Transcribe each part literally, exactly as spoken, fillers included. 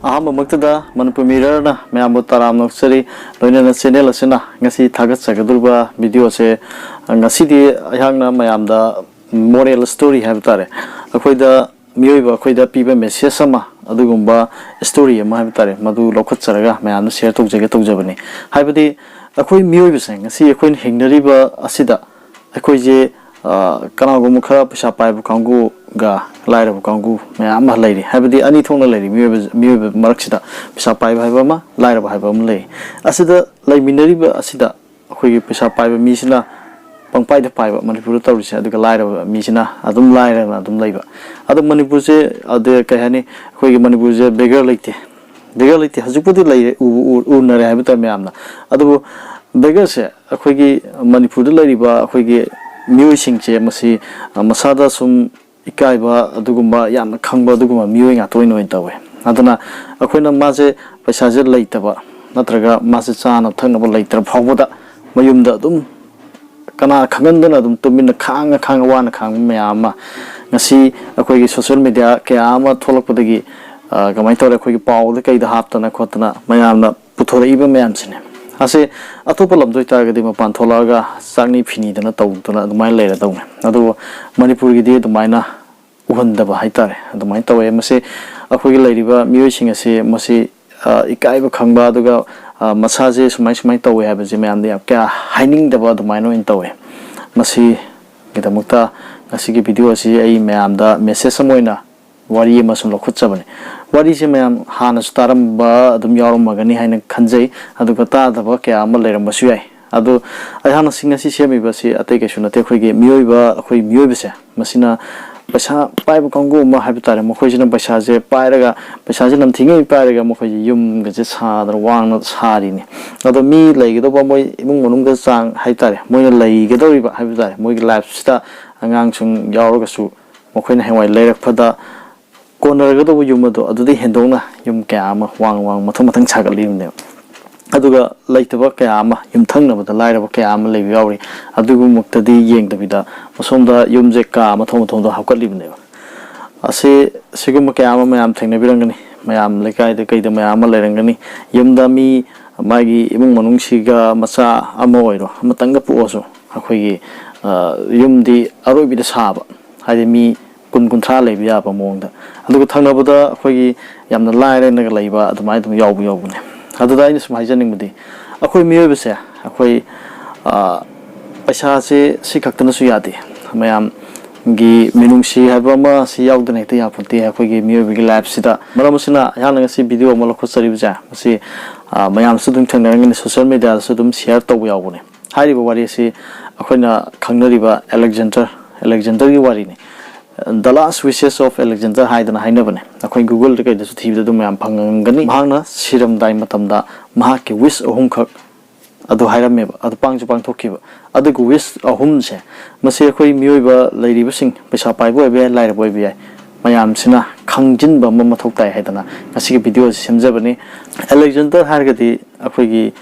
ꯑꯍꯥꯟꯕꯃꯛꯇꯗ ꯃꯅꯤꯄꯨꯔ ꯃꯤꯔꯔꯅ ꯃꯌꯥꯝꯕꯨ ꯇꯔꯥꯝꯅ ꯑꯣꯛꯆꯔꯤ꯫ ꯂꯣꯏꯅꯅ ꯆꯦꯅꯦꯜ ꯑꯁꯤꯅ ꯉꯁꯤ ꯊꯥꯒꯠꯆꯒꯗꯧꯔꯤꯕ ꯚꯤꯗꯤꯑꯣꯁꯦ, ꯉꯁꯤꯗꯤ ꯑꯩꯍꯥꯛꯅ ꯃꯌꯥꯝꯗ ꯃꯣꯔꯦꯜ ꯁ꯭ꯇꯣꯔꯤ ꯍꯥꯏꯕ ꯇꯥꯔꯦ, ꯑꯩꯈꯣꯏꯗ, ꯃꯤꯑꯣꯏꯕ ꯑꯩꯈꯣꯏꯗ ꯄꯤꯕ ꯃꯦꯁꯦꯖ ꯑꯃ, ꯑꯗꯨꯒꯨꯝꯕ ꯁ꯭ꯇꯣꯔꯤ ꯑꯃ ꯍꯥꯏꯕ ꯇꯥꯔꯦ, ꯃꯗꯨ ꯂꯧꯈꯠꯆꯔꯒ ꯃꯌꯥꯝꯗ ꯁꯤꯌꯔ ꯇꯧꯖꯒꯦ ꯇꯧꯖꯕꯅꯤ꯫ ꯍꯥꯏꯕꯗꯤ ꯑꯩꯈꯣꯏ ꯃꯤꯑꯣꯏꯕꯁꯦ ꯉꯁꯤ ꯑꯩꯈꯣꯏꯅ ꯍꯤꯡꯅꯔꯤꯕ ꯑꯁꯤꯗ ꯑꯩꯈꯣꯏꯁꯦ, ꯑ, ꯀꯅꯥꯒꯨꯝꯕ ꯈꯔ ꯄꯩꯁꯥ ꯄꯥꯏꯕ ꯀꯥꯡꯕꯨꯒ ꯂꯥꯏꯔꯕ ꯀꯥꯡꯕꯨ ꯃꯌꯥꯝ ꯑꯃ ꯂꯩꯔꯤ꯫ ꯍꯥꯏꯕꯗꯤ ꯑꯅꯤ ꯊꯣꯛꯅ ꯂꯩꯔꯤ ꯃꯤꯑꯣꯏꯕ, ꯃꯤꯑꯣꯏꯕ ꯃꯔꯛꯁꯤꯗ ꯄꯩꯁꯥ ꯄꯥꯏꯕ ꯍꯥꯏꯕ ꯑꯃ, ꯂꯥꯏꯔꯕ ꯍꯥꯏꯕ ꯑꯃ ꯂꯩ꯫ ꯑꯁꯤꯗ ꯂꯩꯃꯤꯟꯅꯔꯤꯕ ꯑꯁꯤꯗ ꯑꯩꯈꯣꯏꯒꯤ ꯄꯩꯁꯥ ꯄꯥꯏꯕ ꯃꯤꯁꯤꯅ ꯄꯪꯄꯥꯏꯗ ꯄꯥꯏꯕ ꯃꯅꯤꯄꯨꯔꯗ ꯇꯧꯔꯤꯁꯦ, ꯑꯗꯨꯒ ꯂꯥꯏꯔꯕ ꯃꯤꯁꯤꯅ ꯑꯗꯨꯝ ꯂꯥꯏꯔꯅ ꯑꯗꯨꯝ ꯂꯩꯕ꯫ ꯑꯗꯣ ꯃꯅꯤꯄꯨꯔꯁꯦ, ꯑꯗ ꯀꯩ ꯍꯥꯏꯅꯤ, ꯑꯩꯈꯣꯏꯒꯤ ꯃꯅꯤꯄꯨꯔꯁꯦ ꯕꯦꯒꯔ ꯂꯩꯇꯦ꯫ ꯕꯦꯒꯔ ꯂꯩꯇꯦ, ꯍꯧꯖꯤꯛꯄꯨꯗꯤ ꯂꯩꯔꯦ, ꯎꯕꯨ ꯎ-, ꯎꯅꯔꯦ ꯍꯥꯏꯕ ꯇꯥꯔꯦ ꯃꯌꯥꯝꯅ꯫ ꯑꯗꯨꯕꯨ ꯕꯦꯒꯔꯁꯦ ꯑꯩꯈꯣꯏꯒꯤ ꯃꯅꯤꯄꯨꯔꯗ ꯂꯩꯔꯤꯕ ꯑꯩꯈꯣꯏꯒꯤ ꯃꯤꯑꯣꯏꯁꯤꯡꯁꯦ ꯃꯁꯤ, ꯑ, ꯃꯁꯥꯗ ꯁꯨꯝ ꯏꯀꯥꯏꯕ ꯑꯗꯨꯒꯨꯝꯕ, ꯌꯥꯝꯅ ꯈꯪꯕ ꯑꯗꯨꯒꯨꯝꯕ ꯃꯤꯑꯣꯏ ꯉꯥꯛꯇ ꯑꯣꯏꯅ, ꯑꯣꯏꯅ ꯇꯧꯋꯦ꯫ ꯑꯗꯨꯅ ꯑꯩꯈꯣꯏꯅ ꯃꯥꯁꯦ, ꯄꯩꯁꯥꯁꯦ ꯂꯩꯇꯕ ꯅꯠꯇ꯭ꯔꯒ ꯃꯥꯁꯦ ꯆꯥꯅꯕ ꯊꯛꯅꯕ ꯂꯩꯇ꯭ꯔ ꯐꯥꯎꯕꯗ ꯃꯌꯨꯝꯗ ꯑꯗꯨꯝ ꯀꯅꯥ ꯈꯪꯍꯟꯗꯅ ꯑꯗꯨꯝ ꯇꯨꯃꯤꯟꯅ ꯈꯥꯡꯉ ꯈꯥꯡꯉ ꯋꯥꯅ ꯈꯥꯡꯕ ꯃꯌꯥꯝ ꯑꯃ ꯉꯁꯤ ꯑꯩꯈꯣꯏꯒꯤ ꯁꯣꯁꯤꯌꯦꯜ ꯃꯦꯗꯤꯌꯥ ꯀꯌꯥ ꯑꯃ ꯊꯣꯛꯂꯛꯄꯗꯒꯤ, ꯑ, ꯀꯃꯥꯏꯅ ꯇꯧꯔꯦ, ꯑꯩꯈꯣꯏꯒꯤ ꯄꯥꯎꯗ ꯀꯩꯗ ꯍꯥꯞꯇꯅ ꯈꯣꯠꯇꯅ ꯃꯌꯥꯝꯅ ꯄꯨꯊꯣꯔꯛꯏꯕ ꯃꯌꯥꯝꯁꯤꯅꯦ꯫ ꯑꯁꯦ ꯑꯇꯣꯞꯄ ꯂꯝꯗ ꯑꯣꯏꯇꯥꯔꯒꯗꯤ ꯃꯄꯥꯟ ꯊꯣꯛꯂꯛꯑꯒ ꯆꯥꯛꯅꯤ ꯐꯤꯅꯤꯗꯅ ꯇꯧꯗꯅ ꯑꯗꯨꯃꯥꯏꯅ ꯂꯩꯔꯗꯧꯅꯦ꯫ ꯑꯗꯨꯕꯨ ꯃꯅꯤꯄꯨꯔꯒꯤꯗꯤ ꯑꯗꯨꯃꯥꯏꯅ ꯎꯍꯟꯗꯕ ꯍꯥꯏꯇꯥꯔꯦ, ꯑꯗꯨꯃꯥꯏꯅ ꯇꯧꯋꯦ꯫ ꯃꯁꯤ ꯑꯩꯈꯣꯏꯒꯤ ꯂꯩꯔꯤꯕ ꯃꯤꯑꯣꯏꯁꯤꯡ ꯑꯁꯤ ꯃꯁꯤ, ꯑ, ꯏꯀꯥꯏꯕ ꯈꯪꯕ, ꯑꯗꯨꯒ, ꯑ, ꯃꯁꯥꯁꯦ ꯁꯨꯃꯥꯏ ꯁꯨꯃꯥꯏꯅ ꯇꯧꯋꯦ ꯍꯥꯏꯕꯁꯦ ꯃꯌꯥꯝꯗ ꯌꯥꯝ ꯀꯌꯥ ꯍꯥꯏꯅꯤꯡꯗꯕ ꯑꯗꯨꯃꯥꯏꯅ ꯑꯣꯏꯅ ꯇꯧꯋꯦ꯫ ꯃꯁꯤꯒꯤꯗꯃꯛꯇ ꯉꯁꯤꯒꯤ ꯚꯤꯗꯤꯑꯣ ꯑꯁꯤ ꯑꯩ ꯃꯌꯥꯝꯗ ꯃꯦꯁꯦꯖ ꯑꯃ ꯑꯣꯏꯅ ꯋꯥꯔꯤ ꯑꯃ ꯁꯨꯝ ꯂꯧꯈꯠꯆꯕꯅꯤ꯫ ꯋꯥꯔꯤꯁꯦ ꯃꯌꯥꯝ ꯍꯥꯟꯅꯁꯨ ꯇꯥꯔꯝꯕ ꯑꯗꯨꯝ ꯌꯥꯎꯔꯝꯃꯒꯅꯤ ꯍꯥꯏꯅ ꯈꯟꯖꯩ, ꯑꯗꯨꯒ ꯇꯥꯗꯕ ꯀꯌꯥ ꯑꯃ ꯂꯩꯔꯝꯕꯁꯨ ꯌꯥꯏ꯫ ꯑꯗꯣ ꯑꯩꯍꯥꯛꯅ ꯁꯤ ꯉꯁꯤ ꯁꯦꯝꯃꯤꯕꯁꯤ ꯑꯇꯩ ꯀꯩꯁꯨ ꯅꯠꯇꯦ, ꯑꯩꯈꯣꯏꯒꯤ ꯃꯤꯑꯣꯏꯕ, ꯑꯩꯈꯣꯏ ꯃꯤꯑꯣꯏꯕꯁꯦ ꯃꯁꯤꯅ ꯄꯩꯁꯥ ꯄꯥꯏꯕ ꯀꯥꯡꯕꯨ ꯑꯃ ꯍꯥꯏꯕ ꯇꯥꯔꯦ, ꯃꯈꯣꯏꯁꯤꯅ ꯄꯩꯁꯥꯁꯦ ꯄꯥꯏꯔꯒ, ꯄꯩꯁꯥꯁꯦ ꯅꯝꯊꯤꯉꯩ ꯄꯥꯏꯔꯒ ꯃꯈꯣꯏꯁꯦ ꯌꯨꯝꯒꯁꯦ ꯁꯥꯗꯅ ꯋꯥꯡꯅ ꯁꯥꯔꯤꯅꯤ꯫ ꯑꯗꯣ ꯃꯤ ꯂꯩꯒꯗꯧꯕ ꯃꯣꯏ ꯏꯃꯨꯡ ꯃꯅꯨꯡꯗ ꯆꯥꯡ ꯍꯥꯏ ꯇꯥꯔꯦ, ꯃꯣꯏꯅ ꯂꯩꯒꯗꯧꯔꯤꯕ ꯍꯥꯏꯕ ꯇꯥꯔꯦ, ꯃꯣꯏꯒꯤ ꯂꯥꯏꯐꯁꯤꯗ ꯑꯉꯥꯡꯁꯤꯡ ꯌꯥꯎꯔꯒꯁꯨ ꯃꯈꯣꯏꯅ ꯍꯌꯦꯡꯋꯥꯏ ꯂꯩꯔꯛꯄꯗ ꯀꯣꯟꯅꯔꯒꯗꯧꯕ ꯌꯨꯝ ꯑꯗꯣ ꯑꯗꯨꯗꯩ ꯍꯦꯟꯗꯣꯛꯅ ꯌꯨꯝ ꯀꯌꯥ ꯑꯃ ꯋꯥꯡ ꯋꯥꯡ ꯃꯊꯪ ꯃꯊꯪ ꯁꯥꯒꯠꯂꯤꯕꯅꯦꯕ꯫ ꯑꯗꯨꯒ ꯂꯩꯇꯕ ꯀꯌꯥ ꯑꯃ ꯌꯨꯝꯊꯪꯅꯕꯗ ꯂꯥꯏꯔꯕ ꯀꯌꯥ ꯑꯃ ꯂꯩꯕ ꯌꯥꯎꯔꯤ꯫ ꯑꯗꯨꯒꯨꯝꯕꯃꯛꯇꯗꯤ ꯌꯦꯡꯗꯕꯤꯗ ꯃꯁꯣꯝꯗ ꯌꯨꯝꯁꯦ ꯀꯥ ꯃꯊꯣꯟ ꯃꯊꯣꯟꯗ ꯍꯥꯞꯀꯠꯂꯤꯕꯅꯦꯕ꯫ ꯑꯁꯤ, ꯁꯤꯒꯨꯝꯕ ꯀꯌꯥ ꯑꯃ ꯃꯌꯥꯝ ꯊꯦꯡꯅꯕꯤꯔꯝꯒꯅꯤ꯫ ꯃꯌꯥꯝ ꯂꯩꯀꯥꯏꯗ ꯀꯩꯗ ꯃꯌꯥꯝ ꯑꯃ ꯂꯩꯔꯝꯒꯅꯤ꯫ ꯌꯨꯝꯗ ꯃꯤ, ꯃꯥꯒꯤ ꯏꯃꯨꯡ ꯃꯅꯨꯡꯁꯤꯒ ꯃꯆꯥ ꯑꯃ ꯑꯣꯏꯔꯣ, ꯑꯃꯇꯪꯒ ꯄꯣꯛꯑꯁꯨ, ꯑꯩꯈꯣꯏꯒꯤ, ꯑ, ꯌꯨꯝꯗꯤ ꯑꯔꯣꯏꯕꯤꯗ ꯁꯥꯕ, ꯍꯥꯏꯗꯤ ꯃꯤ ꯀꯨꯟ ꯀꯨꯟꯊ꯭ꯔꯥ ꯂꯩꯕ ꯌꯥꯕ ꯃꯑꯣꯡꯗ꯫ ꯑꯗꯨꯒ ꯊꯪꯅꯕꯗ ꯑꯩꯈꯣꯏꯒꯤ ꯌꯥꯝꯅ ꯂꯥꯏꯔꯅꯒ ꯂꯩꯕ ꯑꯗꯨꯃꯥꯏꯅ ꯑꯗꯨꯝ ꯌꯥꯎꯕ ꯌꯥꯎꯕꯅꯦ꯫ ꯑꯗꯨꯗ ꯑꯩꯅ ꯁꯨꯝ ꯍꯥꯏꯖꯅꯤꯡꯕꯗꯤ, ꯑꯩꯈꯣꯏ ꯃꯤꯑꯣꯏꯕꯁꯦ, ꯑꯩꯈꯣꯏ, ꯑ, ꯄꯩꯁꯥꯁꯦ ꯁꯤ ꯈꯛꯇꯅꯁꯨ ꯌꯥꯗꯦ꯫ ꯃꯌꯥꯝꯒꯤ ꯃꯤꯅꯨꯡꯁꯤ ꯍꯥꯏꯕ ꯑꯃ ꯁꯤ ꯌꯥꯎꯗꯅ ꯍꯦꯛꯇ ꯌꯥꯄꯣꯟꯇꯦ ꯑꯩꯈꯣꯏꯒꯤ ꯃꯤꯑꯣꯏꯕꯒꯤ ꯂꯥꯏꯐꯁꯤꯗ꯫ ꯃꯔꯝ ꯑꯁꯤꯅ ꯑꯩꯍꯥꯛꯅ ꯉꯁꯤ ꯚꯤꯗꯤꯑꯣ ꯑꯃ ꯂꯧꯈꯠꯆꯔꯤꯕꯁꯦ, ꯃꯁꯤ, ꯑ, ꯃꯌꯥꯝꯁꯨ ꯑꯗꯨꯝ ꯊꯦꯡꯅꯔꯝꯒꯅꯤ, ꯁꯣꯁꯤꯌꯦꯜ ꯃꯦꯗꯤꯌꯥꯗꯁꯨ ꯑꯗꯨꯝ ꯁꯤꯌꯥꯔ ꯇꯧꯕ ꯌꯥꯎꯕꯅꯦ꯫ ꯍꯥꯏꯔꯤꯕ ꯋꯥꯔꯤ ꯑꯁꯤ ꯑꯩꯈꯣꯏꯅ ꯈꯪꯅꯔꯤꯕ ꯑꯂꯦꯛꯖꯦꯟꯗꯔ, ꯑꯂꯦꯛꯖꯦꯟꯗꯔꯒꯤ ꯋꯥꯔꯤꯅꯤ꯫ The Last Wishes of Alexander ꯍꯥꯏꯗꯅ ꯍꯥꯏꯅꯕꯅꯦ꯫ ꯑꯩꯈꯣꯏ ꯒꯨꯒꯜꯗ ꯀꯩꯗꯁꯨ ꯊꯤꯕꯗ ꯑꯗꯨꯝ ꯃꯌꯥꯝ ꯐꯪꯉꯝꯒꯅꯤ꯫ ꯃꯍꯥꯛꯅ ꯁꯤꯔꯝꯗꯥꯏ ꯃꯇꯝꯗ ꯃꯍꯥꯛꯀꯤ ꯋꯤꯁ ꯑꯍꯨꯝꯈꯛ ꯑꯗꯨ ꯍꯥꯏꯔꯝꯃꯦꯕ, ꯑꯗꯨ ꯄꯥꯡꯁꯨ ꯄꯥꯡꯊꯣꯛꯈꯤꯕ꯫ ꯑꯗꯨꯒ ꯋꯤꯁ ꯑꯍꯨꯝꯁꯦ, ꯃꯁꯤ ꯑꯩꯈꯣꯏ ꯃꯤꯑꯣꯏꯕ ꯂꯩꯔꯤꯕꯁꯤꯡ, ꯄꯩꯁꯥ ꯄꯥꯏꯕ ꯑꯣꯏꯕ ꯌꯥꯏ, ꯂꯥꯏꯔꯕ ꯑꯣꯏꯕ ꯌꯥꯏ, ꯃꯌꯥꯝꯁꯤꯅ ꯈꯪꯖꯤꯟꯕ ꯑꯃ ꯃꯊꯧ ꯇꯥꯏ ꯍꯥꯏꯗꯅ ꯉꯁꯤꯒꯤ ꯚꯤꯗꯤꯑꯣ ꯑꯁꯤ ꯁꯦꯝꯖꯕꯅꯤ꯫ ꯑꯂꯦꯛꯖꯦꯟꯗꯔ ꯍꯥꯏꯔꯒꯗꯤ ꯑꯩꯈꯣꯏꯒꯤ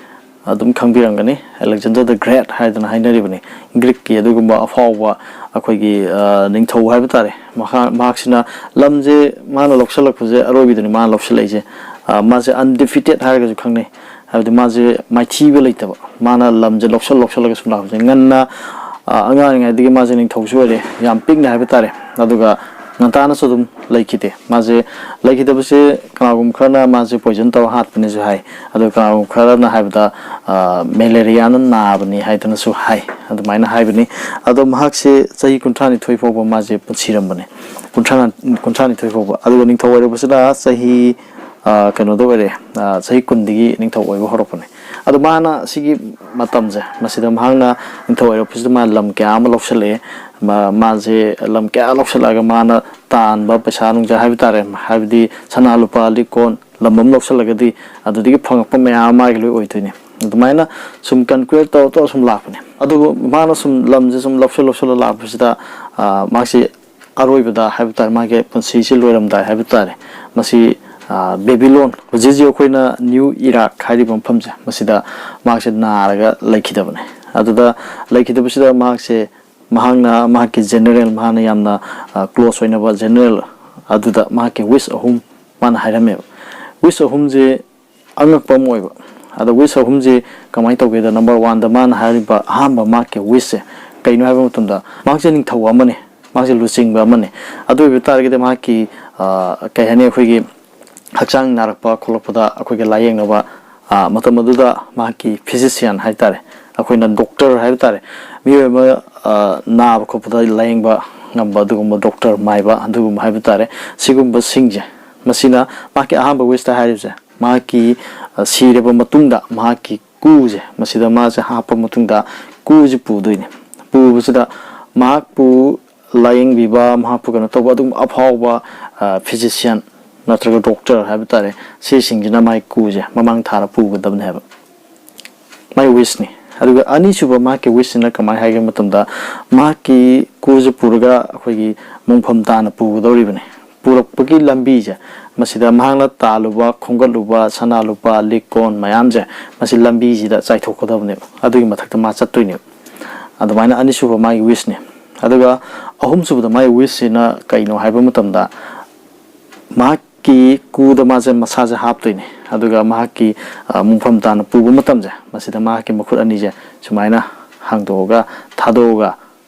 ꯑꯗꯨꯝ ꯈꯪꯕꯤꯔꯝꯒꯅꯤ, Alexander the Great ꯍꯥꯏꯗꯅ ꯍꯥꯏꯅꯔꯤꯕꯅꯤ꯫ ꯒ꯭ꯔꯤꯛꯀꯤ ꯑꯗꯨꯒꯨꯝꯕ ꯑꯐꯥꯎꯕ ꯑꯩꯈꯣꯏꯒꯤ, ꯑ, ꯅꯤꯡꯊꯧ ꯍꯥꯏꯕ ꯇꯥꯔꯦ꯫ ꯃꯍꯥꯛ, ꯃꯍꯥꯛꯁꯤꯅ ꯂꯝꯁꯦ ꯃꯥꯅ ꯂꯧꯁꯤꯜꯂꯛꯄꯁꯦ ꯑꯔꯣꯏꯕꯤꯗꯅꯤ ꯃꯥꯅ ꯂꯧꯁꯤꯜꯂꯛꯏꯁꯦ꯫ ꯑ, ꯃꯥꯁꯦ undefeated ꯍꯥꯏꯔꯒꯁꯨ ꯈꯪꯅꯩ, ꯍꯥꯏꯕꯗꯤ ꯃꯥꯁꯦ ꯃꯥꯏꯊꯤꯕ ꯂꯩꯇꯕ, ꯃꯥꯅ ꯂꯝꯁꯦ ꯂꯧꯁꯤꯜ ꯂꯧꯁꯤꯜꯂꯒ ꯁꯨꯝ ꯂꯥꯛꯄꯁꯦ꯫ ꯉꯟꯅ, ꯑ, ꯑꯉꯥꯡ ꯑꯣꯏꯔꯤꯉꯩꯗꯒꯤ ꯃꯥꯁꯦ ꯅꯤꯡꯊꯧꯁꯨ ꯑꯣꯏꯔꯦ, ꯌꯥꯝ ꯄꯤꯛꯅ ꯍꯥꯏꯕ ꯇꯥꯔꯦ꯫ ꯑꯗꯨꯒ ꯉꯟꯇꯥꯅꯁꯨ ꯑꯗꯨꯝ ꯂꯩꯈꯤꯗꯦ꯫ ꯃꯥꯁꯦ ꯂꯩꯈꯤꯗꯕꯁꯦ ꯀꯅꯥꯒꯨꯝꯕ ꯈꯔꯅ ꯃꯥꯁꯦ ꯄꯣꯏꯖꯟ ꯇꯧꯔ ꯍꯥꯠꯄꯅꯦꯁꯨ ꯍꯥꯏ, ꯑꯗꯨꯒ ꯀꯅꯥꯒꯨꯝꯕ ꯈꯔꯅ ꯍꯥꯏꯕꯗ, ꯑ, ꯃꯦꯂꯦꯔꯤꯌꯥꯅ ꯅꯥꯕꯅꯤ ꯍꯥꯏꯗꯅꯁꯨ ꯍꯥꯏ, ꯑꯗꯨꯃꯥꯏꯅ ꯍꯥꯏꯕꯅꯤ꯫ ꯑꯗꯣ ꯃꯍꯥꯛꯁꯦ ꯆꯍꯤ ꯀꯨꯟꯊ꯭ꯔꯥ ꯅꯤꯊꯣꯏ ꯐꯥꯎꯕ ꯃꯥꯁꯦ ꯄꯨꯟꯁꯤꯔꯝꯕꯅꯦ, ꯀꯨꯟꯊ꯭ꯔꯥ, ꯀꯨꯟꯊ꯭ꯔꯥ ꯅꯤꯊꯣꯏ ꯐꯥꯎꯕ꯫ ꯑꯗꯨꯒ ꯅꯤꯡꯊꯧ ꯑꯣꯏꯔꯛꯄꯁꯤꯅ ꯆꯍꯤ, ꯑ, ꯀꯩꯅꯣꯗ ꯑꯣꯏꯔꯦ, ꯑ, ꯆꯍꯤ ꯀꯨꯟꯗꯒꯤ ꯅꯤꯡꯊꯧ ꯑꯣꯏꯕ ꯍꯧꯔꯛꯄꯅꯦ꯫ ꯑꯗꯣ ꯃꯥꯅ ꯁꯤꯒꯤ ꯃꯇꯝꯁꯦ, ꯃꯁꯤꯗ ꯃꯍꯥꯛꯅ ꯅꯤꯡꯊꯧ ꯑꯣꯏꯔꯛꯄꯁꯤꯗ ꯃꯥ ꯂꯝ ꯀꯌꯥ ꯑꯃ ꯂꯧꯁꯤꯜꯂꯛꯑꯦ꯫ ꯃꯥ-, ꯃꯥꯁꯦ ꯂꯝ ꯀꯌꯥ ꯂꯧꯁꯤꯜꯂꯛꯑꯒ ꯃꯥꯅ ꯇꯥꯟꯕ ꯄꯩꯁꯥ ꯅꯨꯡꯁꯥ ꯍꯥꯏꯕ ꯇꯥꯔꯦ, ꯍꯥꯏꯕꯗꯤ ꯁꯅꯥ ꯂꯨꯄꯥ ꯂꯤꯛ ꯀꯣꯟ ꯂꯝ ꯑꯃ ꯂꯧꯁꯤꯜꯂꯒꯗꯤ ꯑꯗꯨꯗꯒꯤ ꯐꯪꯉꯛꯄ ꯃꯌꯥꯝ ꯑꯃ ꯃꯥꯒꯤ ꯂꯣꯏ ꯑꯣꯏꯗꯣꯏꯅꯦ꯫ ꯑꯗꯨꯃꯥꯏꯅ ꯁꯨꯝ ꯀꯟꯀ꯭ꯋꯦꯔ ꯇꯧꯔ ꯇꯧꯔ ꯁꯨꯝ ꯂꯥꯛꯄꯅꯦ꯫ ꯑꯗꯨꯕꯨ ꯃꯥꯅ ꯁꯨꯝ ꯂꯝꯁꯦ ꯁꯨꯝ ꯂꯧꯁꯤꯜ ꯂꯧꯁꯤꯜꯂ ꯂꯥꯛꯄꯁꯤꯗ, ꯑ, ꯃꯥꯁꯤ ꯑꯔꯣꯏꯕꯗ ꯍꯥꯏꯕ ꯇꯥꯔꯦ, ꯃꯥꯒꯤ ꯄꯨꯟꯁꯤꯁꯤ ꯂꯣꯏꯔꯝꯗꯥꯏ ꯍꯥꯏꯕ ꯇꯥꯔꯦ, ꯃꯁꯤ, ꯑ, ꯕꯦꯕꯤꯂꯣꯟ, ꯍꯧꯖꯤꯛ ꯍꯧꯖꯤꯛ ꯑꯩꯈꯣꯏꯅ ꯅ꯭ꯌꯨ ꯏꯔꯥꯛ ꯍꯥꯏꯔꯤꯕ ꯃꯐꯝꯁꯦ, ꯃꯁꯤꯗ ꯃꯍꯥꯛꯁꯦ ꯅꯥꯔꯒ ꯂꯩꯈꯤꯗꯕꯅꯦ꯫ ꯑꯗꯨꯗ ꯂꯩꯈꯤꯗꯕꯁꯤꯗ ꯃꯍꯥꯛꯁꯦ, ꯃꯍꯥꯛꯅ ꯃꯍꯥꯛꯀꯤ ꯖꯦꯅꯔꯦꯜ, ꯃꯍꯥꯛꯅ ꯌꯥꯝꯅ, ꯑ, ꯀ꯭ꯂꯣꯁ ꯑꯣꯏꯅꯕ ꯖꯦꯅꯔꯦꯜ ꯑꯗꯨꯗ ꯃꯍꯥꯛꯀꯤ ꯋꯤꯁ ꯑꯍꯨꯝ ꯃꯥꯅ ꯍꯥꯏꯔꯝꯃꯦꯕ꯫ Wish ꯑꯍꯨꯝꯁꯦ ꯑꯉꯛꯄ ꯑꯃ ꯑꯣꯏꯕ꯫ ꯑꯗꯣ wish ꯑꯍꯨꯝꯁꯦ ꯀꯃꯥꯏꯅ ꯇꯧꯒꯦꯗ, number one ꯗ ꯃꯥꯅ ꯍꯥꯏꯔꯤꯕ ꯑꯍꯥꯟꯕ ꯃꯍꯥꯛꯀꯤ wish ꯁꯦ ꯀꯩꯅꯣ ꯍꯥꯏꯕ ꯃꯇꯝꯗ, ꯃꯍꯥꯛꯁꯦ ꯅꯤꯡꯊꯧ ꯑꯃꯅꯤ, ꯃꯍꯥꯛꯁꯦ ꯂꯨꯆꯤꯡꯕ ꯑꯃꯅꯤ꯫ ꯑꯗꯨ ꯑꯣꯏꯕ ꯇꯥꯔꯒꯗꯤ ꯃꯍꯥꯛꯀꯤ, ꯑ, ꯀꯩ ꯍꯥꯏꯅꯤ, ꯑꯩꯈꯣꯏꯒꯤ ꯍꯛꯆꯥꯡ ꯅꯥꯔꯛꯄ ꯈꯣꯠꯂꯛꯄꯗ ꯑꯩꯈꯣꯏꯒꯤ ꯂꯥꯏꯌꯦꯡꯅꯕ, ꯑ, ꯃꯇꯝ ꯑꯗꯨꯗ ꯃꯍꯥꯛꯀꯤ physician ꯍꯥꯏ ꯇꯥꯔꯦ, ꯑꯩꯈꯣꯏꯅ doctor ꯍꯥꯏꯕ ꯇꯥꯔꯦ, ꯃꯤꯑꯣꯏ ꯑꯃ, ꯑ, ꯅꯥꯕ ꯈꯣꯠꯄꯗ ꯂꯥꯏꯌꯦꯡꯕ ꯉꯝꯕ ꯑꯗꯨꯒꯨꯝꯕ doctor ꯃꯥꯏꯕ ꯑꯗꯨꯒꯨꯝꯕ ꯍꯥꯏꯕ ꯇꯥꯔꯦ, ꯁꯤꯒꯨꯝꯕꯁꯤꯡꯁꯦ, ꯃꯁꯤꯅ ꯃꯍꯥꯛꯀꯤ ꯑꯍꯥꯟꯕ wish ꯇ ꯍꯥꯏꯔꯤꯕꯁꯦ꯫ ꯃꯍꯥꯛꯀꯤ, ꯑ, ꯁꯤꯔꯕ ꯃꯇꯨꯡꯗ ꯃꯍꯥꯛꯀꯤ ꯀꯨꯁꯦ, ꯃꯁꯤꯗ ꯃꯥꯁꯦ ꯍꯥꯞꯄ ꯃꯇꯨꯡꯗ ꯀꯨꯁꯦ ꯄꯨꯗꯣꯏꯅꯤ꯫ ꯄꯨꯕꯁꯤꯗ ꯃꯍꯥꯛꯄꯨ ꯂꯥꯏꯌꯦꯡꯕꯤꯕ, ꯃꯍꯥꯛꯄꯨ ꯀꯩꯅꯣ ꯇꯧꯕ ꯑꯗꯨꯒꯨꯝꯕ ꯑꯐꯥꯎꯕ, ꯑ, physician ꯅꯠꯇ꯭ꯔꯒ doctor ꯍꯥꯏꯕ ꯇꯥꯔꯦ, ꯁꯤꯁꯤꯡꯁꯤꯅ ꯃꯥꯒꯤ ꯀꯨꯁꯦ ꯃꯃꯥꯡ ꯊꯥꯔ ꯄꯨꯒꯗꯕꯅꯦ ꯍꯥꯏꯕ꯫ ꯃꯥꯏ wish ꯅꯤ꯫ ꯑꯗꯨꯒ ꯑꯅꯤꯁꯨꯕ ꯃꯍꯥꯛꯀꯤ wish ꯁꯤꯅ ꯀꯃꯥꯏꯅ ꯍꯥꯏꯒꯦ ꯃꯇꯝꯗ, ꯃꯍꯥꯛꯀꯤ ꯀꯨꯁꯦ ꯄꯨꯔꯒ ꯑꯩꯈꯣꯏꯒꯤ ꯃꯣꯡꯐꯝ ꯇꯥꯅ ꯄꯨꯒꯗꯧꯔꯤꯕꯅꯤ꯫ ꯄꯨꯔꯛꯄꯒꯤ ꯂꯝꯕꯤꯁꯦ, ꯃꯁꯤꯗ ꯃꯍꯥꯛꯅ ꯇꯥꯜꯂꯨꯕ, ꯈꯣꯝꯒꯠꯂꯨꯕ ꯁꯅꯥ ꯂꯨꯄꯥ, ꯂꯤꯛ ꯀꯣꯟ ꯃꯌꯥꯝꯁꯦ, ꯃꯁꯤ ꯂꯝꯕꯤꯁꯤꯗ ꯆꯥꯏꯊꯣꯛꯀꯗꯕꯅꯦꯕ꯫ ꯑꯗꯨꯒꯤ ꯃꯊꯛꯇ ꯃꯥ ꯆꯠꯇꯣꯏꯅꯦꯕ꯫ ꯑꯗꯨꯃꯥꯏꯅ ꯑꯅꯤꯁꯨꯕ ꯃꯥꯒꯤ wish ꯅꯤ꯫ ꯑꯗꯨꯒ ꯑꯍꯨꯝꯁꯨꯕꯗ ꯃꯥꯒꯤ wish ꯁꯤꯅ ꯀꯩꯅꯣ ꯍꯥꯏꯕ ꯃꯇꯝꯗ, ꯃꯍꯥꯛꯀꯤ ꯀꯨꯗ ꯃꯥꯁꯦ ꯃꯁꯥꯁꯦ ꯍꯥꯞꯇꯣꯏꯅꯦ꯫ ꯑꯗꯨꯒ ꯃꯍꯥꯛꯀꯤ, ꯑ, ꯃꯣꯡꯐꯝ ꯇꯥꯅ ꯄꯨꯕ ꯃꯇꯝꯁꯦ, ꯃꯁꯤꯗ ꯃꯍꯥꯛꯀꯤ ꯃꯈꯨꯠ ꯑꯅꯤꯁꯦ ꯁꯨꯃꯥꯏꯅ ꯍꯥꯡꯗꯣꯛꯑꯒ, ꯊꯥꯗꯣꯛꯑꯒ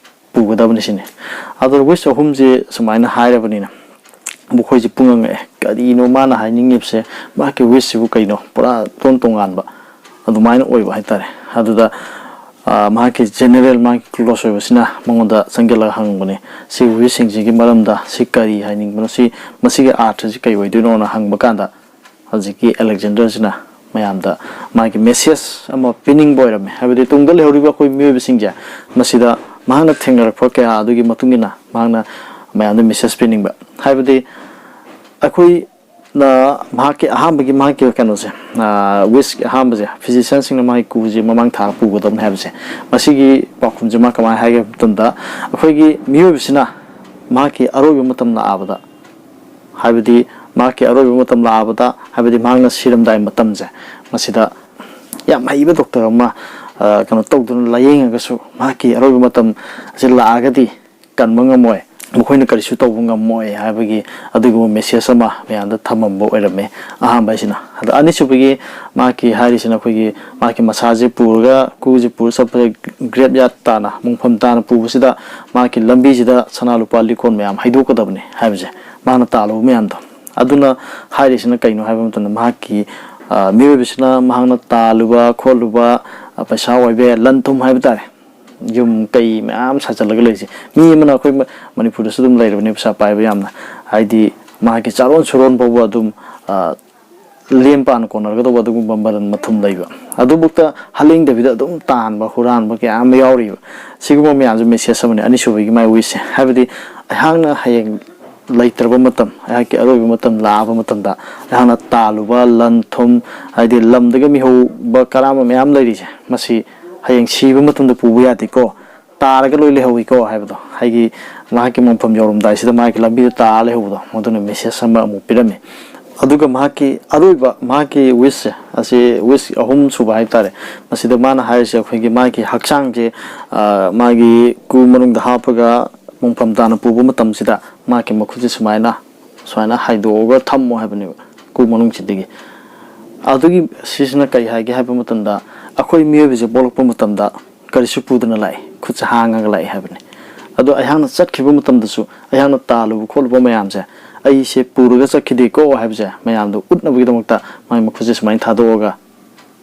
ꯄꯨꯒꯗꯕꯅꯤ ꯁꯤꯅꯤ꯫ ꯑꯗꯣ wish ꯑꯍꯨꯝꯁꯦ ꯁꯨꯃꯥꯏꯅ ꯍꯥꯏꯔꯕꯅꯤꯅ ꯃꯈꯣꯏꯁꯦ ꯄꯨꯡꯉꯛꯑꯦ, ꯀꯔꯤꯅꯣ ꯃꯥꯅ ꯍꯥꯏꯅꯤꯡꯉꯤꯕꯁꯦ, ꯃꯍꯥꯛꯀꯤ wish ꯁꯤꯕꯨ ꯀꯩꯅꯣ, ꯄꯨꯔꯥ ꯇꯣꯟ ꯇꯣꯉꯥꯟꯕ ꯑꯗꯨꯃꯥꯏꯅ ꯑꯣꯏꯕ ꯍꯥꯏꯇꯥꯔꯦ꯫ ꯑꯗꯨꯗ, ꯑ, ꯃꯍꯥꯛꯀꯤ general, ꯃꯥꯒꯤ close ꯑꯣꯏꯕꯁꯤꯅ ꯃꯉꯣꯟꯗ ꯆꯪꯁꯤꯜꯂꯒ ꯍꯪꯕꯅꯦ, "ꯁꯤ wish ꯁꯤꯡꯁꯤꯒꯤ ꯃꯔꯝꯗ ꯁꯤ ꯀꯔꯤ ꯍꯥꯏꯅꯤꯡꯕꯅꯣ, ꯁꯤ, ꯃꯁꯤꯒꯤ ꯑꯥꯔꯊꯁꯤ ꯀꯩ ꯑꯣꯏꯗꯣꯏꯅꯣꯅ?" ꯍꯪꯕ ꯀꯥꯟꯗ, ꯍꯧꯖꯤꯛꯀꯤ Alexander ꯁꯤꯅ ꯃꯌꯥꯝꯗ ꯃꯥꯒꯤ message ꯑꯃ ꯄꯤꯅꯤꯡꯕ ꯑꯣꯏꯔꯝꯃꯦ꯫ ꯍꯥꯏꯕꯗꯤ ꯇꯨꯡꯗ ꯂꯩꯍꯧꯔꯤꯕ ꯑꯩꯈꯣꯏ ꯃꯤꯑꯣꯏꯕꯁꯤꯡꯁꯦ, ꯃꯁꯤꯗ ꯃꯍꯥꯛꯅ ꯊꯦꯡꯅꯔꯛꯄ ꯀꯌꯥ ꯑꯗꯨꯒꯤ ꯃꯇꯨꯡ ꯏꯟꯅ ꯃꯍꯥꯛꯅ ꯃꯌꯥꯝꯗ message ꯄꯤꯅꯤꯡꯕ꯫ ꯍꯥꯏꯕꯗꯤ ꯑꯩꯈꯣꯏꯅ ꯃꯍꯥꯛꯀꯤ ꯑꯍꯥꯟꯕꯒꯤ, ꯃꯍꯥꯛꯀꯤ ꯀꯩꯅꯣꯁꯦ, ꯑ, wish ꯀꯤ ꯑꯍꯥꯟꯕꯁꯦ, physician ꯁꯤꯡꯅ ꯃꯥꯒꯤ ꯀꯨꯁꯦ ꯃꯃꯥꯡ ꯊꯥꯔ ꯄꯨꯒꯗꯕꯅꯤ ꯍꯥꯏꯕꯁꯦ, ꯃꯁꯤꯒꯤ ꯄꯥꯎꯈꯨꯝꯁꯦ ꯃꯥ ꯀꯃꯥꯏꯅ ꯍꯥꯏꯒꯦ ꯍꯥꯏꯕ ꯃꯇꯝꯗ, ꯑꯩꯈꯣꯏꯒꯤ ꯃꯤꯑꯣꯏꯕꯁꯤꯅ ꯃꯍꯥꯛꯀꯤ ꯑꯔꯣꯏꯕ ꯃꯇꯝ ꯂꯥꯛꯑꯕꯗ, ꯍꯥꯏꯕꯗꯤ ꯃꯍꯥꯛꯀꯤ ꯑꯔꯣꯏꯕ ꯃꯇꯝ ꯂꯥꯛꯑꯕꯗ, ꯍꯥꯏꯕꯗꯤ ꯃꯍꯥꯛꯅ ꯁꯤꯔꯝꯗꯥꯏ ꯃꯇꯝꯁꯦ, ꯃꯁꯤꯗ ꯌꯥꯝ ꯍꯩꯕ doctor ꯑꯃ, ꯑ, ꯀꯩꯅꯣ ꯇꯧꯗꯨꯅ ꯂꯥꯏꯌꯦꯡꯉꯒꯁꯨ, ꯃꯍꯥꯛꯀꯤ ꯑꯔꯣꯏꯕ ꯃꯇꯝ ꯑꯁꯤ ꯂꯥꯛꯑꯒꯗꯤ ꯀꯟꯕ ꯉꯝꯃꯣꯏ꯫ ꯃꯈꯣꯏꯅ ꯀꯔꯤꯁꯨ ꯇꯧꯕ ꯉꯝꯃꯣꯏ ꯍꯥꯏꯕꯒꯤ ꯑꯗꯨꯒꯨꯝꯕ ꯃꯦꯁꯦꯖ ꯑꯃ ꯃꯌꯥꯝꯗ ꯊꯝꯃꯝꯕ ꯑꯣꯏꯔꯝꯃꯤ꯫ ꯑꯍꯥꯟꯕ ꯍꯥꯏꯁꯤꯅ꯫ ꯑꯗ ꯑꯅꯤꯁꯨꯕꯒꯤ ꯃꯍꯥꯛꯀꯤ ꯍꯥꯏꯔꯤꯁꯤꯅ ꯑꯩꯈꯣꯏꯒꯤ ꯃꯍꯥꯛꯀꯤ ꯃꯁꯥꯁꯦ ꯄꯨꯔꯒ, ꯀꯨꯁꯦ ꯄꯨꯔ ꯆꯠꯄꯗ ꯒ꯭ꯔꯦꯞ ꯌꯥꯔꯗ ꯇꯥꯅ, ꯃꯣꯡꯐꯝ ꯇꯥꯅ ꯄꯨꯕꯁꯤꯗ ꯃꯍꯥꯛꯀꯤ ꯂꯝꯕꯤꯁꯤꯗ ꯁꯅꯥ ꯂꯨꯄꯥ ꯂꯤꯛꯀꯣꯟ ꯃꯌꯥꯝ ꯍꯩꯗꯣꯛꯀꯗꯕꯅꯤ ꯍꯥꯏꯕꯁꯦ, ꯃꯥꯅ ꯇꯥꯜꯂꯨꯕ ꯃꯌꯥꯝꯗꯣ꯫ ꯑꯗꯨꯅ ꯍꯥꯏꯔꯤꯁꯤꯅ ꯀꯩꯅꯣ ꯍꯥꯏꯕ ꯃꯇꯝꯗ, ꯃꯍꯥꯛꯀꯤ, ꯑ, ꯃꯤꯑꯣꯏꯕꯁꯤꯅ ꯃꯍꯥꯛꯅ ꯇꯥꯜꯂꯨꯕ ꯈꯣꯠꯂꯨꯕ, ꯑ, ꯄꯩꯁꯥ ꯑꯣꯏꯕ ꯌꯥꯏ, ꯂꯟ ꯊꯨꯝ ꯍꯥꯏꯕ ꯇꯥꯔꯦ, ꯌꯨꯝ ꯀꯩ ꯃꯌꯥꯝ ꯁꯥꯖꯜꯂꯒ ꯂꯩꯔꯤꯁꯦ꯫ ꯃꯤ ꯑꯃꯅ ꯑꯩꯈꯣꯏ ꯃ-, ꯃꯅꯤꯄꯨꯔꯗꯁꯨ ꯑꯗꯨꯝ ꯂꯩꯔꯕꯅꯤ ꯄꯩꯁꯥ ꯄꯥꯏꯕ ꯌꯥꯝꯅ, ꯍꯥꯏꯗꯤ ꯃꯥꯒꯤ ꯆꯥꯔꯣꯟ ꯁꯨꯔꯣꯟ ꯐꯥꯎꯕ ꯑꯗꯨꯝ, ꯑ, ꯂꯦꯝ ꯄꯥꯅ ꯀꯣꯟꯅꯔꯒꯗꯧꯕ ꯑꯗꯨꯒꯨꯝꯕ ꯃꯔꯟ ꯃꯊꯨꯝ ꯂꯩꯕ꯫ ꯑꯗꯨꯕꯨꯛꯇ ꯍꯥꯂꯦꯡꯗꯕꯤꯗ ꯑꯗꯨꯝ ꯇꯥꯟꯕ, ꯍꯨꯔꯥꯟꯕ ꯀꯌꯥ ꯑꯃ ꯌꯥꯎꯔꯤꯕ꯫ ꯁꯤꯒꯨꯝꯕ ꯃꯌꯥꯝꯁꯦ ꯃꯦꯁꯦꯖ ꯑꯃꯅꯤ꯫ ꯑꯅꯤꯁꯨꯕꯒꯤ ꯃꯥꯏ ꯋꯤꯁꯁꯦ, ꯍꯥꯏꯕꯗꯤ ꯑꯩꯍꯥꯛꯅ ꯍꯌꯦꯡ ꯂꯩꯇ꯭ꯔꯕ ꯃꯇꯝ, ꯑꯩꯍꯥꯛꯀꯤ ꯑꯔꯣꯏꯕ ꯃꯇꯝ ꯂꯥꯛꯑꯕ ꯃꯇꯝꯗ, ꯑꯩꯍꯥꯛꯅ ꯇꯥꯜꯂꯨꯕ ꯂꯟ ꯊꯨꯝ, ꯍꯥꯏꯗꯤ ꯂꯝꯗꯒ ꯃꯤꯍꯧꯕ ꯀꯔꯥꯝꯕ ꯃꯌꯥꯝ ꯂꯩꯔꯤꯁꯦ, ꯃꯁꯤ ꯍꯌꯦꯡ ꯁꯤꯕ ꯃꯇꯝꯗ ꯄꯨꯕ ꯌꯥꯗꯦꯀꯣ, ꯇꯥꯔꯒ ꯂꯣꯏ ꯂꯩꯍꯧꯋꯤꯀꯣ ꯍꯥꯏꯕꯗꯣ, ꯍꯥꯏꯗꯤ ꯃꯍꯥꯛꯀꯤ ꯃꯣꯡꯐꯝ ꯌꯧꯔꯝꯗꯥꯏꯁꯤꯗ ꯃꯍꯥꯛꯀꯤ ꯂꯝꯕꯤꯗ ꯇꯥꯔ ꯂꯩꯍꯧꯕꯗꯣ, ꯃꯗꯨꯅ ꯃꯦꯁꯦꯖ ꯑꯃ ꯑꯃꯨꯛ ꯄꯤꯔꯝꯃꯤ꯫ ꯑꯗꯨꯒ ꯃꯍꯥꯛꯀꯤ ꯑꯔꯣꯏꯕ, ꯃꯍꯥꯛꯀꯤ ꯋꯤꯁꯁꯦ, ꯑꯁꯤ ꯋꯤꯁ ꯑꯍꯨꯝ ꯁꯨꯕ ꯍꯥꯏꯕ ꯇꯥꯔꯦ, ꯃꯁꯤꯗ ꯃꯥꯅ ꯍꯥꯏꯔꯤꯁꯦ ꯑꯩꯈꯣꯏꯒꯤ ꯃꯥꯒꯤ ꯍꯛꯆꯥꯡꯁꯦ, ꯑ, ꯃꯥꯒꯤ ꯀꯨ ꯃꯅꯨꯡꯗ ꯍꯥꯞꯄꯒ ꯃꯣꯡꯐꯝ ꯇꯥꯅ ꯄꯨꯕ ꯃꯇꯝꯁꯤꯗ ꯃꯍꯥꯛꯀꯤ ꯃꯈꯨꯠꯁꯦ ꯁꯨꯃꯥꯏꯅ, ꯁꯨꯃꯥꯏꯅ ꯍꯥꯏꯗꯣꯛꯑꯒ ꯊꯝꯃꯣ ꯍꯥꯏꯕꯅꯦꯕ, ꯀꯨ ꯃꯅꯨꯡꯁꯤꯗꯒꯤ꯫ ꯑꯗꯨꯒꯤ, ꯁꯤꯁꯤꯅ ꯀꯔꯤ ꯍꯥꯏꯒꯦ ꯍꯥꯏꯕ ꯃꯇꯝꯗ, ꯑꯩꯈꯣꯏ ꯃꯤꯑꯣꯏꯕꯁꯦ ꯄꯣꯛꯂꯛꯄ ꯃꯇꯝꯗ ꯀꯔꯤꯁꯨ ꯄꯨꯗꯅ ꯂꯥꯛꯏ, ꯈꯨꯠꯁꯦ ꯍꯥꯡꯉꯒ ꯂꯥꯛꯏ ꯍꯥꯏꯕꯅꯤ꯫ ꯑꯗꯣ ꯑꯩꯍꯥꯛꯅ ꯆꯠꯈꯤꯕ ꯃꯇꯝꯗꯁꯨ ꯑꯩꯍꯥꯛꯅ ꯇꯥꯜꯂꯨꯕ ꯈꯣꯠꯂꯨꯕ ꯃꯌꯥꯝꯁꯦ ꯑꯩꯁꯦ ꯄꯨꯔꯒ ꯆꯠꯈꯤꯗꯦꯀꯣ ꯍꯥꯏꯕꯁꯦ ꯃꯌꯥꯝꯗꯣ ꯎꯠꯅꯕꯒꯤꯗꯃꯛꯇ ꯃꯥꯒꯤ ꯃꯈꯨꯠꯁꯦ ꯁꯨꯃꯥꯏꯅ ꯊꯥꯗꯣꯛꯑꯒ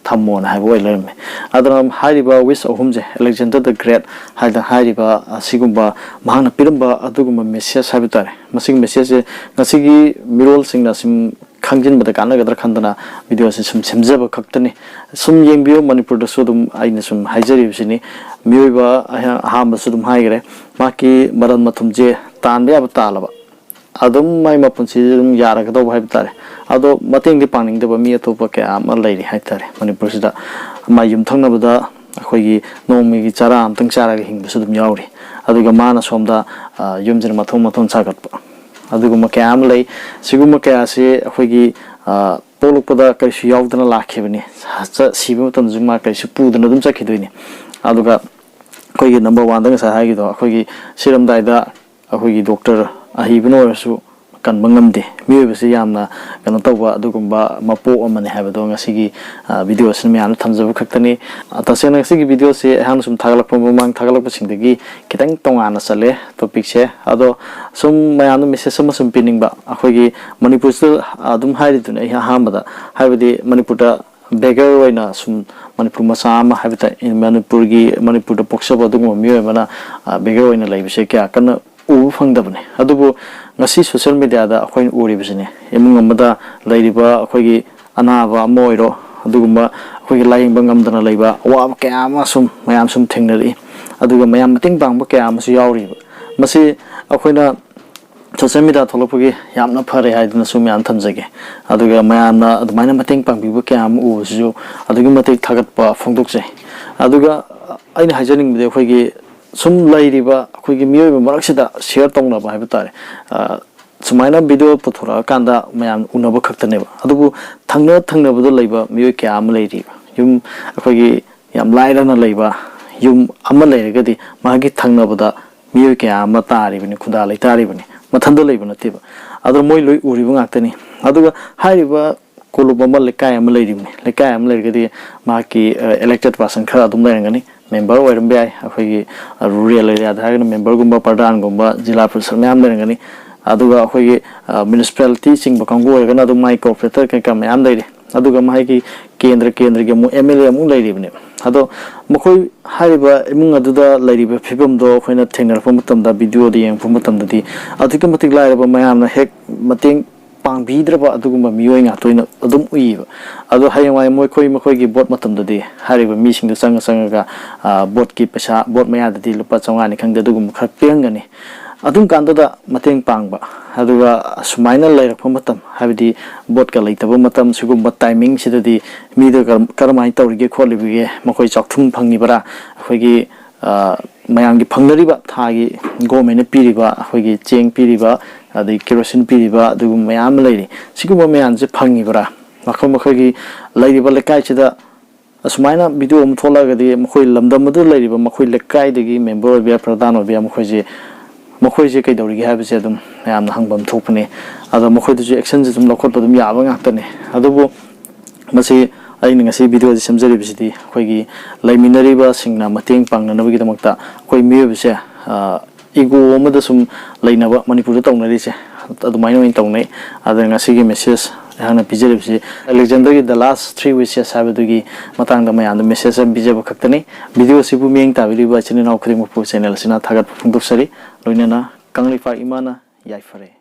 ꯊꯝꯃꯣꯅ ꯍꯥꯏꯕ ꯑꯣꯏ ꯂꯩꯔꯝꯃꯦ꯫ ꯑꯗꯨꯅ ꯍꯥꯏꯔꯤꯕ ꯋꯤꯁ ꯑꯍꯨꯝꯁꯦ, ꯑꯂꯦꯛꯖꯦꯟꯗꯔ ꯗ ꯒ꯭ꯔꯦꯠ ꯍꯥꯏꯅ ꯍꯥꯏꯔꯤꯕ ꯑꯁꯤꯒꯨꯝꯕ ꯃꯍꯥꯛꯅ ꯄꯤꯔꯝꯕ ꯑꯗꯨꯒꯨꯝꯕ ꯃꯦꯁꯦꯖ ꯍꯥꯏꯕ ꯇꯥꯔꯦ, ꯃꯁꯤꯒꯤ ꯃꯦꯁꯦꯖꯁꯦ ꯉꯁꯤꯒꯤ ꯃꯤꯔꯣꯜꯁꯤꯡꯅ ꯁꯨꯝ ꯈꯪꯖꯤꯟꯕꯗ ꯀꯥꯟꯅꯒꯗ꯭ꯔꯥ ꯈꯟꯗꯅ ꯚꯤꯗꯤꯑꯣꯁꯦ ꯁꯨꯝ ꯁꯦꯝꯖꯕ ꯈꯛꯇꯅꯤ꯫ ꯁꯨꯝ ꯌꯦꯡꯕꯤꯌꯨ, ꯃꯅꯤꯄꯨꯔꯗꯁꯨ ꯑꯗꯨꯝ ꯑꯩꯅ ꯁꯨꯝ ꯍꯥꯏꯖꯔꯤꯕꯁꯤꯅꯤ꯫ ꯃꯤꯑꯣꯏꯕ ꯑꯩꯍꯥꯛ ꯑꯍꯥꯟꯕꯁꯨ ꯑꯗꯨꯝ ꯍꯥꯏꯈ꯭ꯔꯦ, ꯃꯍꯥꯛꯀꯤ ꯃꯔꯜ ꯃꯊꯨꯝꯁꯦ ꯇꯥꯟꯕ ꯌꯥꯕ ꯇꯥꯜꯂꯕ, ꯑꯗꯨꯝ ꯃꯥꯏ ꯃꯄꯨꯟꯁꯤꯁꯦ ꯑꯗꯨꯝ ꯌꯥꯔꯒꯗꯧꯕ ꯍꯥꯏꯕ ꯇꯥꯔꯦ꯫ ꯑꯗꯣ ꯃꯇꯦꯡꯗꯤ ꯄꯥꯡꯅꯤꯡꯗꯕ ꯃꯤ ꯑꯇꯣꯞꯄ ꯀꯌꯥ ꯑꯃ ꯂꯩꯔꯤ ꯍꯥꯏ ꯇꯥꯔꯦ ꯃꯅꯤꯄꯨꯔꯁꯤꯗ꯫ ꯃꯥꯏ ꯌꯨꯝꯊꯪꯅꯕꯗ ꯑꯩꯈꯣꯏꯒꯤ ꯅꯣꯡꯃꯒꯤ ꯆꯔꯥ ꯑꯃꯇꯪ ꯆꯥꯔꯒ ꯍꯤꯡꯕꯁꯨ ꯑꯗꯨꯝ ꯌꯥꯎꯔꯤ꯫ ꯑꯗꯨꯒ ꯃꯥꯅ ꯁꯣꯝꯗ, ꯑ, ꯌꯨꯝꯁꯤꯅ ꯃꯊꯣꯟ ꯃꯊꯣꯟ ꯁꯥꯒꯠꯄ, ꯑꯗꯨꯒꯨꯝꯕ ꯀꯌꯥ ꯑꯃ ꯂꯩ꯫ ꯁꯤꯒꯨꯝꯕ ꯀꯌꯥꯁꯤ ꯑꯩꯈꯣꯏꯒꯤ, ꯑ, ꯄꯣꯛꯂꯛꯄꯗ ꯀꯔꯤꯁꯨ ꯌꯥꯎꯗꯅ ꯂꯥꯛꯈꯤꯕꯅꯤ, ꯆ-, ꯁꯤꯕ ꯃꯇꯝꯗꯁꯨ ꯃꯥ ꯀꯔꯤꯁꯨ ꯄꯨꯗꯅ ꯑꯗꯨꯝ ꯆꯠꯈꯤꯗꯣꯏꯅꯤ꯫ ꯑꯗꯨꯒ ꯑꯩꯈꯣꯏꯒꯤ ꯅꯝꯕꯔ ꯋꯥꯟꯗ ꯉꯁꯥꯏ ꯍꯥꯏꯈꯤꯗꯣ, ꯑꯩꯈꯣꯏꯒꯤ ꯁꯤꯔꯝꯗꯥꯏꯗ ꯑꯩꯈꯣꯏꯒꯤ ꯗꯣꯛꯇꯔ ꯑꯍꯩꯕꯅ ꯑꯣꯏꯔꯁꯨ ꯀꯟꯕ ꯉꯝꯗꯦ꯫ ꯃꯤꯑꯣꯏꯕꯁꯤ ꯌꯥꯝꯅ ꯀꯩꯅꯣ ꯇꯧꯕ ꯑꯗꯨꯒꯨꯝꯕ ꯃꯄꯣꯛ ꯑꯃꯅꯤ ꯍꯥꯏꯕꯗꯣ ꯉꯁꯤꯒꯤ, ꯑ, ꯚꯤꯗꯤꯑꯣ ꯑꯁꯤꯅ ꯃꯌꯥꯝꯗ ꯊꯝꯖꯕ ꯈꯛꯇꯅꯤ꯫ ꯑ, ꯇꯁꯦꯡꯅ ꯉꯁꯤꯒꯤ ꯚꯤꯗꯤꯑꯣꯁꯤ ꯑꯩꯍꯥꯛꯅ ꯁꯨꯝ ꯊꯥꯒꯠꯂꯛꯄ, ꯃꯃꯥꯡ ꯊꯥꯒꯠꯂꯛꯄꯁꯤꯡꯗꯒꯤ ꯈꯤꯇꯪ ꯇꯣꯉꯥꯟꯅ ꯆꯠꯂꯦ ꯇꯣꯄꯤꯛꯁꯦ꯫ ꯑꯗꯣ ꯁꯨꯝ ꯃꯌꯥꯝꯗ ꯃꯦꯁꯦꯖ ꯑꯃ ꯁꯨꯝ ꯄꯤꯅꯤꯡꯕ, ꯑꯩꯈꯣꯏꯒꯤ ꯃꯅꯤꯄꯨꯔꯁꯤꯗ ꯑꯗꯨꯝ ꯍꯥꯏꯔꯤꯗꯨꯅꯦ ꯑꯩ ꯑꯍꯥꯟꯕꯗ, ꯍꯥꯏꯕꯗꯤ ꯃꯅꯤꯄꯨꯔꯗ ꯕꯦꯒꯔ ꯑꯣꯏꯅ ꯁꯨꯝ ꯃꯅꯤꯄꯨꯔ ꯃꯆꯥ ꯑꯃ ꯍꯥꯏꯕ ꯇꯥꯏ, ꯃꯅꯤꯄꯨꯔꯒꯤ, ꯃꯅꯤꯄꯨꯔꯗ ꯄꯣꯛꯆꯕ ꯑꯗꯨꯒꯨꯝꯕ ꯃꯤꯑꯣꯏ ꯑꯃꯅ, ꯑ, ꯕꯦꯒꯔ ꯑꯣꯏꯅ ꯂꯩꯕꯁꯦ ꯀꯌꯥ ꯀꯟꯅ ꯎꯕ ꯐꯪꯗꯕꯅꯤ꯫ ꯑꯗꯨꯕꯨ ꯉꯁꯤ ꯁꯣꯁꯤꯌꯦꯜ ꯃꯦꯗꯤꯌꯥꯗ ꯑꯩꯈꯣꯏꯅ ꯎꯔꯤꯕꯁꯤꯅꯦ, ꯏꯃꯨꯡ ꯑꯃꯗ ꯂꯩꯔꯤꯕ ꯑꯩꯈꯣꯏꯒꯤ ꯑꯅꯥꯕ ꯑꯃ ꯑꯣꯏꯔꯣ, ꯑꯗꯨꯒꯨꯝꯕ ꯑꯩꯈꯣꯏꯒꯤ ꯂꯥꯌꯦꯡꯕ ꯉꯝꯗꯅ ꯂꯩꯕ ꯑꯋꯥꯕ ꯀꯌꯥ ꯑꯃ ꯁꯨꯝ ꯃꯌꯥꯝ ꯁꯨꯝ ꯊꯦꯡꯅꯔꯛꯏ꯫ ꯑꯗꯨꯒ ꯃꯌꯥꯝ ꯃꯇꯦꯡ ꯄꯥꯡꯕ ꯀꯌꯥ ꯑꯃꯁꯨ ꯌꯥꯎꯔꯤꯕ꯫ ꯃꯁꯤ ꯑꯩꯈꯣꯏꯅ ꯁꯣꯁꯤꯌꯦꯜ ꯃꯦꯗꯤꯌꯥ ꯊꯣꯛꯂꯛꯄꯒꯤ ꯌꯥꯝꯅ ꯐꯔꯦ ꯍꯥꯏꯗꯨꯅꯁꯨ ꯃꯌꯥꯝ ꯊꯝꯖꯒꯦ꯫ ꯑꯗꯨꯒ ꯃꯌꯥꯝꯅ ꯑꯗꯨꯃꯥꯏꯅ ꯃꯇꯦꯡ ꯄꯥꯡꯕꯤꯕ ꯀꯌꯥ ꯑꯃ ꯎꯕꯁꯤꯁꯨ ꯑꯗꯨꯛꯀꯤ ꯃꯇꯤꯛ ꯊꯥꯒꯠꯄ ꯐꯣꯡꯗꯣꯛꯆꯩ꯫ ꯑꯗꯨꯒ ꯑꯩꯅ ꯍꯥꯏꯖꯅꯤꯡꯕꯗꯤ, ꯑꯩꯈꯣꯏꯒꯤ ꯁꯨꯝ ꯂꯩꯔꯤꯕ ꯑꯩꯈꯣꯏꯒꯤ ꯃꯤꯑꯣꯏꯕ ꯃꯔꯛꯁꯤꯗ ꯁꯤꯌꯔ ꯇꯧꯅꯕ ꯍꯥꯏꯕ ꯇꯥꯔꯦ꯫ ꯑ, ꯁꯨꯃꯥꯏꯅ ꯚꯤꯗꯤꯑꯣ ꯄꯨꯊꯣꯔꯛꯑꯀꯥꯟꯗ ꯃꯌꯥꯝ ꯎꯅꯕ ꯈꯛꯇꯅꯦꯕ꯫ ꯑꯗꯨꯕꯨ ꯊꯪꯅ ꯊꯪꯅꯕꯗ ꯂꯩꯕ ꯃꯤꯑꯣꯏ ꯀꯌꯥ ꯑꯃ ꯂꯩꯔꯤꯕ, ꯌꯨꯝ ꯑꯩꯈꯣꯏꯒꯤ ꯌꯥꯝ ꯂꯥꯏꯔꯅ ꯂꯩꯕ ꯌꯨꯝ ꯑꯃ ꯂꯩꯔꯒꯗꯤ ꯃꯥꯒꯤ ꯊꯪꯅꯕꯗ ꯃꯤꯑꯣꯏ ꯀꯌꯥ ꯑꯃ ꯇꯥꯔꯤꯕꯅꯤ, ꯈꯨꯟꯗꯥ ꯂꯩꯇꯥꯔꯤꯕꯅꯤ, ꯃꯊꯟꯇ ꯂꯩꯕ ꯅꯠꯇꯦꯕ꯫ ꯑꯗꯣ ꯃꯣꯏ ꯂꯣꯏ ꯎꯔꯤꯕ ꯉꯥꯛꯇꯅꯤ꯫ ꯑꯗꯨꯒ ꯍꯥꯏꯔꯤꯕ ꯀꯣꯂꯨꯞ ꯑꯃ, ꯂꯩꯀꯥꯏ ꯑꯃ ꯂꯩꯔꯤꯕꯅꯤ꯫ ꯂꯩꯀꯥꯏ ꯑꯃ ꯂꯩꯔꯒꯗꯤ ꯃꯍꯥꯛꯀꯤ, ꯑ, ꯏꯂꯦꯛꯇꯦꯠ ꯄꯥꯔꯁꯟ ꯈꯔ ꯑꯗꯨꯝ ꯂꯩꯔꯝꯒꯅꯤ, ꯃꯦꯝꯕꯔ ꯑꯣꯏꯔꯝꯕ ꯌꯥꯏ꯫ ꯑꯩꯈꯣꯏꯒꯤ, ꯑ, ꯔꯨꯔꯦꯜ ꯑꯦꯔꯤꯌꯥꯗ ꯍꯥꯏꯔꯒꯅ ꯃꯦꯝꯕꯔꯒꯨꯝꯕ, ꯄ꯭ꯔꯙꯥꯟꯒꯨꯝꯕ, ꯖꯤꯂꯥ ꯄꯔꯤꯁꯠ ꯃꯌꯥꯝ ꯂꯩꯔꯝꯒꯅꯤ꯫ ꯑꯗꯨꯒ ꯑꯩꯈꯣꯏꯒꯤ, ꯑ, ꯃ꯭ꯌꯨꯅꯤꯁꯤꯄꯥꯂꯤꯇꯤ ꯆꯤꯡꯕ ꯀꯥꯡꯕꯨ ꯑꯣꯏꯔꯒꯅ ꯑꯗꯨꯝ ꯃꯥꯒꯤ ꯀꯣꯔꯄꯣꯔꯦꯇꯔ ꯀꯩꯀꯥ ꯃꯌꯥꯝ ꯂꯩꯔꯤ꯫ ꯑꯗꯨꯒ ꯃꯍꯥꯛꯀꯤ ꯀꯦꯟꯗ꯭ꯔ, ꯀꯦꯟꯗ꯭ꯔꯒꯤ ꯑꯃꯨꯛ ꯑꯦꯝ ꯑꯦꯜ ꯑꯦ ꯑꯃꯨꯛ ꯂꯩꯔꯤꯕꯅꯦꯕ꯫ ꯑꯗꯣ ꯃꯈꯣꯏ ꯍꯥꯏꯔꯤꯕ ꯏꯃꯨꯡ ꯑꯗꯨꯗ ꯂꯩꯔꯤꯕ ꯐꯤꯕꯝꯗꯣ ꯑꯩꯈꯣꯏꯅ ꯊꯦꯡꯅꯔꯛꯄ ꯃꯇꯝꯗ, ꯚꯤꯗꯤꯑꯣꯗ ꯌꯦꯡꯉꯛꯄ ꯃꯇꯝꯗꯗꯤ ꯑꯗꯨꯛꯀꯤ ꯃꯇꯤꯛ ꯂꯥꯏꯔꯕ, ꯃꯌꯥꯝꯅ ꯍꯦꯛ ꯃꯇꯦꯡ ꯄꯥꯡꯕꯤꯗ꯭ꯔꯕ ꯑꯗꯨꯒꯨꯝꯕ ꯃꯤꯑꯣꯏ ꯉꯥꯛꯇ ꯑꯣꯏꯅ ꯑꯗꯨꯝ ꯎꯏꯌꯦꯕ꯫ ꯑꯗꯣ ꯍꯌꯦꯡꯋꯥꯏ ꯃꯈꯣꯏ, ꯃꯈꯣꯏꯒꯤ ꯚꯣꯠ ꯃꯇꯝꯗꯗꯤ ꯍꯥꯏꯔꯤꯕ ꯃꯤꯁꯤꯡꯗꯣ ꯆꯪꯉ ꯆꯪꯉꯒ, ꯑ, ꯚꯣꯠꯀꯤ ꯄꯩꯁꯥ, ꯚꯣꯠ ꯃꯌꯥꯗꯗꯤ ꯂꯨꯄꯥ ꯆꯥꯝꯃꯉꯥꯅꯤ ꯈꯪꯗꯦ, ꯑꯗꯨꯒꯨꯝꯕ ꯈꯔ ꯄꯤꯔꯝꯒꯅꯤ꯫ ꯑꯗꯨꯝ ꯀꯥꯟꯗꯨꯗ ꯃꯇꯦꯡ ꯄꯥꯡꯕ, ꯑꯗꯨꯒ ꯑꯁꯨꯃꯥꯏꯅ ꯂꯩꯔꯛꯄ ꯃꯇꯝ, ꯍꯥꯏꯕꯗꯤ ꯚꯣꯠꯀ ꯂꯩꯇꯕ ꯃꯇꯝ, ꯁꯤꯒꯨꯝꯕ ꯇꯥꯏꯃꯤꯡꯁꯤꯗꯗꯤ ꯃꯤꯗꯣ ꯀꯔꯝ-, ꯀꯔꯝꯍꯥꯏꯅ ꯇꯧꯔꯤꯒꯦ ꯈꯣꯠꯂꯤꯕꯒꯦ, ꯃꯈꯣꯏ ꯆꯥꯛꯊꯨꯝ ꯐꯪꯉꯤꯕ꯭ꯔꯥ, ꯑꯩꯈꯣꯏꯒꯤ, ꯑ, ꯃꯌꯥꯝꯒꯤ ꯐꯪꯅꯔꯤꯕ ꯊꯥꯒꯤ ꯒꯣꯔꯃꯦꯟꯅ ꯄꯤꯔꯤꯕ ꯑꯩꯈꯣꯏꯒꯤ ꯆꯦꯡ ꯄꯤꯔꯤꯕ, ꯑꯗꯩ ꯀꯦꯔꯣꯁꯤꯟ ꯄꯤꯔꯤꯕ, ꯑꯗꯨꯒꯨꯝꯕ ꯃꯌꯥꯝ ꯑꯃ ꯂꯩꯔꯤ꯫ ꯁꯤꯒꯨꯝꯕ ꯃꯌꯥꯝꯁꯦ ꯐꯪꯉꯤꯕ꯭ꯔꯥ? ꯃꯈꯣꯏ ꯃꯈꯣꯏꯒꯤ ꯂꯩꯔꯤꯕ ꯂꯩꯀꯥꯏꯁꯤꯗ ꯑꯁꯨꯃꯥꯏꯅ ꯚꯤꯗꯤꯑꯣ ꯑꯃ ꯊꯣꯛꯂꯛꯑꯒꯗꯤ ꯃꯈꯣꯏ ꯂꯝꯗꯝ ꯑꯗꯨꯗ ꯂꯩꯔꯤꯕ ꯃꯈꯣꯏ ꯂꯩꯀꯥꯏꯗꯒꯤ ꯃꯦꯝꯕꯔ ꯑꯣꯏꯕ ꯌꯥꯏ, ꯄ꯭ꯔꯙꯥꯟ ꯑꯣꯏꯕ ꯌꯥꯏ, ꯃꯈꯣꯏꯁꯦ ꯃꯈꯣꯏꯁꯦ ꯀꯩꯗꯧꯔꯤꯒꯦ ꯍꯥꯏꯕꯁꯦ ꯑꯗꯨꯝ ꯃꯌꯥꯝꯅ ꯍꯪꯐꯝ ꯊꯣꯛꯄꯅꯦ꯫ ꯑꯗꯣ ꯃꯈꯣꯏꯗꯁꯨ actionꯁꯦ ꯑꯗꯨꯝ ꯂꯧꯈꯠꯄ ꯑꯗꯨꯝ ꯌꯥꯕ ꯉꯥꯛꯇꯅꯦ꯫ ꯑꯗꯨꯕꯨ ꯃꯁꯤ ꯑꯩꯅ ꯉꯁꯤ videoꯁꯦ ꯁꯦꯝꯖꯔꯤꯕꯁꯤꯗꯤ ꯑꯩꯈꯣꯏꯒꯤ ꯂꯩꯃꯤꯟꯅꯔꯤꯕꯁꯤꯡꯅ ꯃꯇꯦꯡ ꯄꯥꯡꯅꯅꯕꯒꯤꯗꯃꯛꯇ꯫ ꯑꯩꯈꯣꯏ ꯃꯤꯑꯣꯏꯕꯁꯦ, ꯑ, ego ꯑꯃꯗ ꯁꯨꯝ ꯂꯩꯅꯕ ꯃꯅꯤꯄꯨꯔꯗ ꯇꯧꯅꯔꯤꯁꯦ ꯑꯗꯨꯃꯥꯏꯅ ꯑꯣꯏꯅ ꯇꯧꯅꯩ꯫ ꯑꯗꯨꯅ ꯉꯁꯤꯒꯤ message ꯑꯩꯍꯥꯛꯅ ꯄꯤꯖꯔꯤꯕꯁꯤ ꯑꯂꯦꯛꯖꯦꯟꯗꯔꯒꯤ The Last Three Wishes ꯍꯥꯏꯕꯗꯨꯒꯤ ꯃꯇꯥꯡꯗ ꯃꯌꯥꯝꯗ message ꯑꯃ ꯄꯤꯖꯕ ꯈꯛꯇꯅꯤ꯫ Videoꯁꯤꯕꯨ ꯃꯤꯠꯌꯦꯡ ꯇꯥꯕꯤꯔꯤꯕ ꯏꯆꯤꯟ ꯏꯅꯥꯎ ꯈꯨꯗꯤꯡꯃꯛꯄꯨ channel ꯑꯁꯤꯅ ꯊꯥꯒꯠꯄ ꯐꯣꯡꯗꯣꯛꯆꯔꯤ꯫ ꯂꯣꯏꯅꯅ ꯀꯪꯂꯩꯄꯥꯛ ꯏꯃꯥꯅ ꯌꯥꯏꯐꯔꯦ꯫